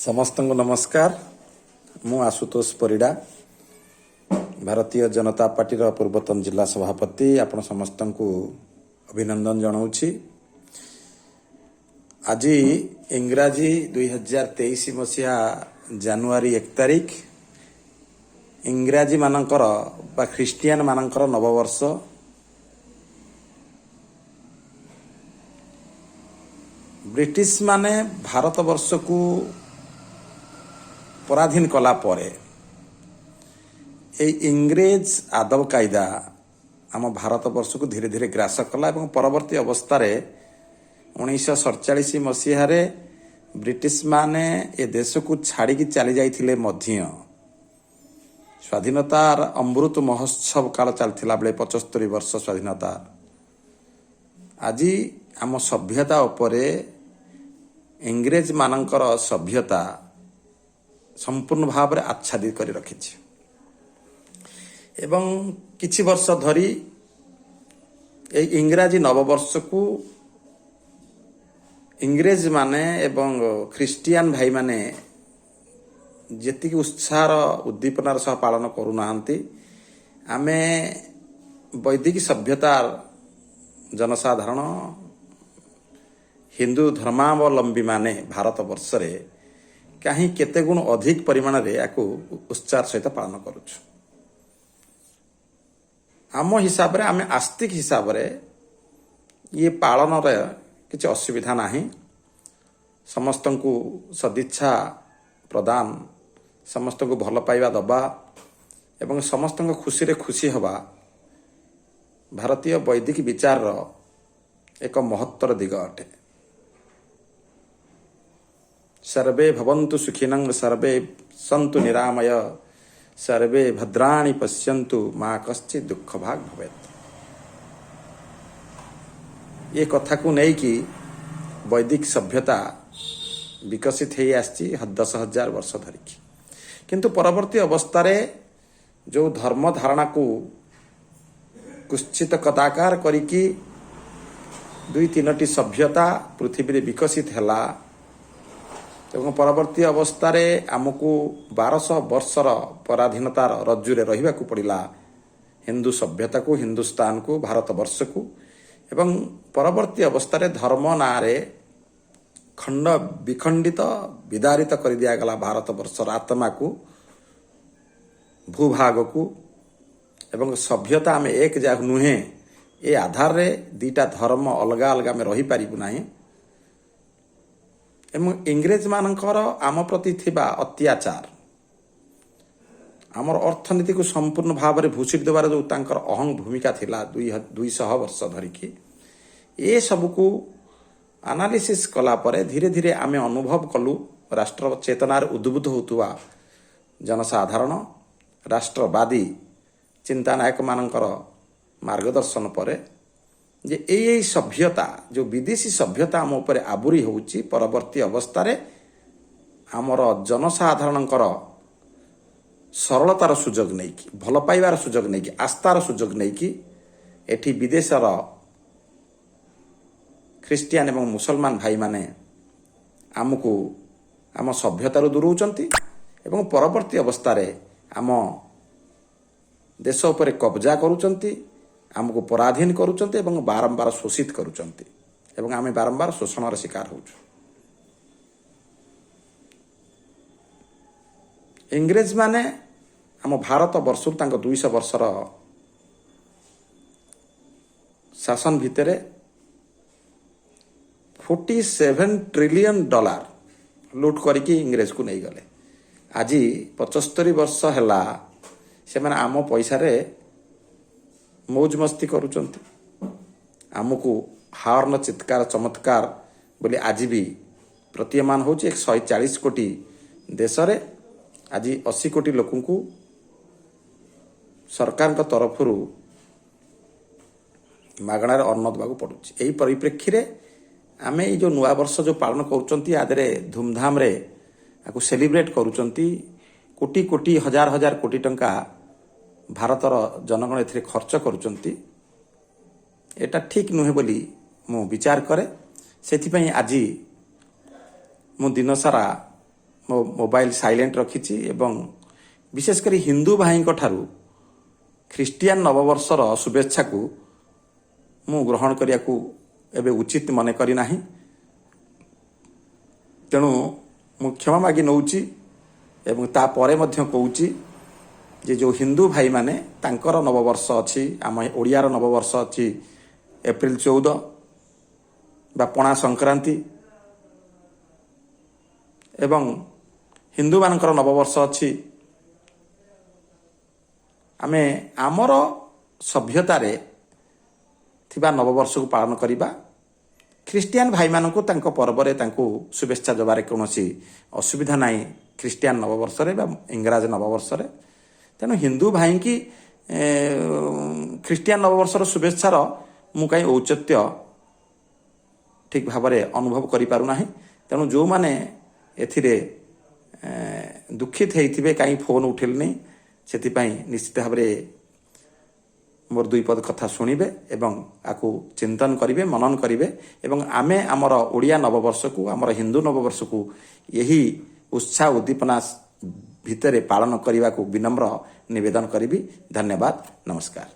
ସମସ୍ତଙ୍କୁ ନମସ୍କାର। ମୁଁ ଆଶୁତୋଷ ପରିଡ଼ା, ଭାରତୀୟ ଜନତା ପାର୍ଟିର ପୂର୍ବତନ ଜିଲ୍ଲା ସଭାପତି। ଆପଣ ସମସ୍ତଙ୍କୁ ଅଭିନନ୍ଦନ ଜଣାଉଛି। ଆଜି ଇଂରାଜୀ 2023 ମସିହା ଜାନୁଆରୀ 1 ତାରିଖ, ଇଂରାଜୀ ମାନଙ୍କର ବା ଖ୍ରୀଷ୍ଟିଆନ ମାନଙ୍କର ନବବର୍ଷ। ବ୍ରିଟିଶ ମାନେ ଭାରତବର୍ଷକୁ ପରାଧୀନ କଲା ପରେ ଏଇ ଇଂରେଜ ଆଦବ କାଇଦା ଆମ ଭାରତବର୍ଷକୁ ଧୀରେ ଧୀରେ ଗ୍ରାସ କଲା ଏବଂ ପରବର୍ତ୍ତୀ ଅବସ୍ଥାରେ 1947 ମସିହାରେ ବ୍ରିଟିଶ ମାନେ ଏ ଦେଶକୁ ଛାଡ଼ିକି ଚାଲି ଯାଇଥିଲେ ମଧ୍ୟ ସ୍ୱାଧୀନତାର ଅମୃତ ମହୋତ୍ସବ କାଳ ଚାଲିଥିଲା ବେଳେ 75 ବର୍ଷ ସ୍ୱାଧୀନତା, ଆଜି ଆମ ସଭ୍ୟତା ଉପରେ ଇଂରେଜ ମାନଙ୍କର ସଭ୍ୟତା ସମ୍ପୂର୍ଣ୍ଣ ଭାବରେ ଆଚ୍ଛାଦିତ କରି ରଖିଛି ଏବଂ କିଛି ବର୍ଷ ଧରି ଏଇ ଇଂରାଜୀ ନବବର୍ଷକୁ ଇଂରେଜମାନେ ଏବଂ ଖ୍ରୀଷ୍ଟିଆନ ଭାଇମାନେ ଯେତିକି ଉତ୍ସାହର ଉଦ୍ଦୀପନାର ସହ ପାଳନ କରୁନାହାନ୍ତି, ଆମେ ବୈଦିକ ସଭ୍ୟତାର ଜନସାଧାରଣ ହିନ୍ଦୁ ଧର୍ମାବଲମ୍ବୀମାନେ ଭାରତବର୍ଷରେ କାହିଁ କେତେ ଗୁଣ ଅଧିକ ପରିମାଣରେ ୟାକୁ ଉତ୍ସାହ ସହିତ ପାଳନ କରୁଛୁ। ଆମ ହିସାବରେ, ଆମେ ଆସ୍ତିକ ହିସାବରେ ଇଏ ପାଳନରେ କିଛି ଅସୁବିଧା ନାହିଁ। ସମସ୍ତଙ୍କୁ ସଦିଚ୍ଛା ପ୍ରଦାନ, ସମସ୍ତଙ୍କୁ ଭଲ ପାଇବା ଦେବା ଏବଂ ସମସ୍ତଙ୍କ ଖୁସିରେ ଖୁସି ହେବା ଭାରତୀୟ ବୈଦିକ ବିଚାରର ଏକ ମହତ୍ତର ଦିଗ ଅଟେ। ସର୍ବେ ଭବନ୍ତୁ ସୁଖିନଂ, ସର୍ବେ ସନ୍ତୁ ନିରାମୟ, ସର୍ବେ ଭଦ୍ରାଣି ପଶ୍ୟନ୍ତୁ, ମା କଶ୍ଚିତ ଦୁଃଖ ଭାଗ ଭବେତ। ଏ କଥାକୁ ନେଇକି ବୈଦିକ ସଭ୍ୟତା ବିକଶିତ ହେଇ ଆସିଛି 10,000 ବର୍ଷ ଧରିକି। କିନ୍ତୁ ପରବର୍ତ୍ତୀ ଅବସ୍ଥାରେ ଯେଉଁ ଧର୍ମ ଧାରଣାକୁ କୁତ୍ସିତ କଦାକାର କରିକି 2-3ଟି ସଭ୍ୟତା ପୃଥିବୀରେ ବିକଶିତ ହେଲା ଏବଂ ପରବର୍ତ୍ତୀ ଅବସ୍ଥାରେ ଆମକୁ 1200 ବର୍ଷର ପରାଧୀନତାର ରଜ୍ଜୁରେ ରହିବାକୁ ପଡ଼ିଲା ହିନ୍ଦୁ ସଭ୍ୟତାକୁ, ହିନ୍ଦୁସ୍ତାନକୁ, ଭାରତବର୍ଷକୁ। ଏବଂ ପରବର୍ତ୍ତୀ ଅବସ୍ଥାରେ ଧର୍ମ ନାଁରେ ଖଣ୍ଡ ବିଖଣ୍ଡିତ ବିଦାରିତ କରିଦିଆଗଲା ଭାରତବର୍ଷର ଆତ୍ମାକୁ, ଭୂଭାଗକୁ। ଏବଂ ସଭ୍ୟତା ଆମେ ଏକ ଯାହା ନୁହେଁ, ଏ ଆଧାରରେ ଦୁଇଟା ଧର୍ମ ଅଲଗା ଅଲଗା ଆମେ ରହିପାରିବୁ ନାହିଁ। ଏବଂ ଇଂରେଜମାନଙ୍କର ଆମ ପ୍ରତି ଥିବା ଅତ୍ୟାଚାର, ଆମର ଅର୍ଥନୀତିକୁ ସମ୍ପୂର୍ଣ୍ଣ ଭାବରେ ଭୁଷୁଡ଼ି ଦେବାର ଯେଉଁ ତାଙ୍କର ଅହଂ ଭୂମିକା ଥିଲା 200 ବର୍ଷ ଧରିକି, ଏସବୁକୁ ଆନାଲିସିସ୍ କଲା ପରେ ଧୀରେ ଧୀରେ ଆମେ ଅନୁଭବ କଲୁ ରାଷ୍ଟ୍ର ଚେତନାରେ ଉଦ୍ବୁଦ୍ଧ ହେଉଥିବା ଜନସାଧାରଣ, ରାଷ୍ଟ୍ରବାଦୀ ଚିନ୍ତାନାୟକମାନଙ୍କର ମାର୍ଗଦର୍ଶନ ପରେ ଯେ ଏଇ ସଭ୍ୟତା, ଯେଉଁ ବିଦେଶୀ ସଭ୍ୟତା ଆମ ଉପରେ ଆବୁରି ହେଉଛି, ପରବର୍ତ୍ତୀ ଅବସ୍ଥାରେ ଆମର ଜନସାଧାରଣଙ୍କର ସରଳତାର ସୁଯୋଗ ନେଇକି, ଭଲ ପାଇବାର ସୁଯୋଗ ନେଇକି, ଆସ୍ଥାର ସୁଯୋଗ ନେଇକି ଏଠି ବିଦେଶର ଖ୍ରୀଷ୍ଟିଆନ ଏବଂ ମୁସଲମାନ ଭାଇମାନେ ଆମକୁ ଆମ ସଭ୍ୟତାରୁ ଦୂରଉଛନ୍ତି ଏବଂ ପରବର୍ତ୍ତୀ ଅବସ୍ଥାରେ ଆମ ଦେଶ ଉପରେ କବ୍ଜା କରୁଛନ୍ତି, ଆମକୁ ପରାଧୀନ କରୁଛନ୍ତି ଏବଂ ବାରମ୍ବାର ଶୋଷିତ କରୁଛନ୍ତି ଏବଂ ଆମେ ବାରମ୍ବାର ଶୋଷଣର ଶିକାର ହେଉଛୁ। ଇଂରେଜମାନେ ଆମ ଭାରତ ବର୍ଷରୁ ତାଙ୍କ 200 ବର୍ଷର ଶାସନ ଭିତରେ $47 ଟ୍ରିଲିୟନ ଲୁଟ୍ କରିକି ଇଂରେଜକୁ ନେଇଗଲେ। ଆଜି 75 ବର୍ଷ ହେଲା ସେମାନେ ଆମ ପଇସାରେ ମୌଜ ମସ୍ତି କରୁଛନ୍ତି। ଆମକୁ ହାର୍ନ ଚିତ୍କାର ଚମତ୍କାର ବୋଲି ଆଜି ବି ପ୍ରତୀୟମାନ ହେଉଛି। 140 କୋଟି ଦେଶରେ ଆଜି 80 କୋଟି ଲୋକଙ୍କୁ ସରକାରଙ୍କ ତରଫରୁ ମାଗଣାରେ ଅନ୍ନ ଦେବାକୁ ପଡ଼ୁଛି। ଏହି ପରିପ୍ରେକ୍ଷୀରେ ଆମେ ଏଇ ଯେଉଁ ନୂଆବର୍ଷ ଯେଉଁ ପାଳନ କରୁଛନ୍ତି, ଆ ଦେହରେ ଧୁମଧାମରେ ଆକୁ ସେଲିବ୍ରେଟ୍ କରୁଛନ୍ତି, କୋଟି କୋଟି ହଜାର ହଜାର କୋଟି ଟଙ୍କା ଭାରତର ଜନଗଣ ଏଥିରେ ଖର୍ଚ୍ଚ କରୁଛନ୍ତି, ଏଇଟା ଠିକ୍ ନୁହେଁ ବୋଲି ମୁଁ ବିଚାର କରେ। ସେଥିପାଇଁ ଆଜି ମୁଁ ଦିନସାରା ମୋ ମୋବାଇଲ ସାଇଲେଣ୍ଟ ରଖିଛି ଏବଂ ବିଶେଷ କରି ହିନ୍ଦୁ ଭାଇଙ୍କ ଠାରୁ ଖ୍ରୀଷ୍ଟିଆନ ନବବର୍ଷର ଶୁଭେଚ୍ଛାକୁ ମୁଁ ଗ୍ରହଣ କରିବାକୁ ଏବେ ଉଚିତ ମନେ କରିନାହିଁ। ତେଣୁ ମୁଁ କ୍ଷମା ମାଗି ନେଉଛି ଏବଂ ତାପରେ ମଧ୍ୟ କହୁଛି ଯେ ଯେଉଁ ହିନ୍ଦୁ ଭାଇମାନେ ତାଙ୍କର ନବବର୍ଷ ଅଛି, ଆମ ଓଡ଼ିଆର ନବବର୍ଷ ଅଛି ଏପ୍ରିଲ 14 ବା ପଣା ସଂକ୍ରାନ୍ତି ଏବଂ ହିନ୍ଦୁମାନଙ୍କର ନବବର୍ଷ ଅଛି, ଆମେ ଆମର ସଭ୍ୟତାରେ ଥିବା ନବବର୍ଷକୁ ପାଳନ କରିବା। ଖ୍ରୀଷ୍ଟିଆନ ଭାଇମାନଙ୍କୁ ତାଙ୍କ ପର୍ବରେ ତାଙ୍କୁ ଶୁଭେଚ୍ଛା ଦେବାରେ କୌଣସି ଅସୁବିଧା ନାହିଁ, ଖ୍ରୀଷ୍ଟିଆନ ନବବର୍ଷରେ ବା ଇଂରାଜୀ ନବବର୍ଷରେ। ତେଣୁ ହିନ୍ଦୁ ଭାଇଙ୍କି ଖ୍ରୀଷ୍ଟିଆନ ନବବର୍ଷର ଶୁଭେଚ୍ଛାର ମୁଁ କାହିଁ ଔଚିତ୍ୟ ଠିକ୍ ଭାବରେ ଅନୁଭବ କରିପାରୁନାହିଁ। ତେଣୁ ଯେଉଁମାନେ ଏଥିରେ ଦୁଃଖିତ ହେଇଥିବେ କାହିଁ ଫୋନ୍ ଉଠେଇଲିନି, ସେଥିପାଇଁ ନିଶ୍ଚିତ ଭାବରେ ମୋର ଦୁଇ ପଦ କଥା ଶୁଣିବେ ଏବଂ ଆକୁ ଚିନ୍ତନ କରିବେ, ମନନ କରିବେ ଏବଂ ଆମେ ଆମର ଓଡ଼ିଆ ନବବର୍ଷକୁ, ଆମର ହିନ୍ଦୁ ନବବର୍ଷକୁ ଏହି ଉତ୍ସାହ ଉଦ୍ଦୀପନା ଭିତରେ ପାଳନ କରିବାକୁ ବିନମ୍ର ନିବେଦନ କରିବି। ଧନ୍ୟବାଦ, ନମସ୍କାର।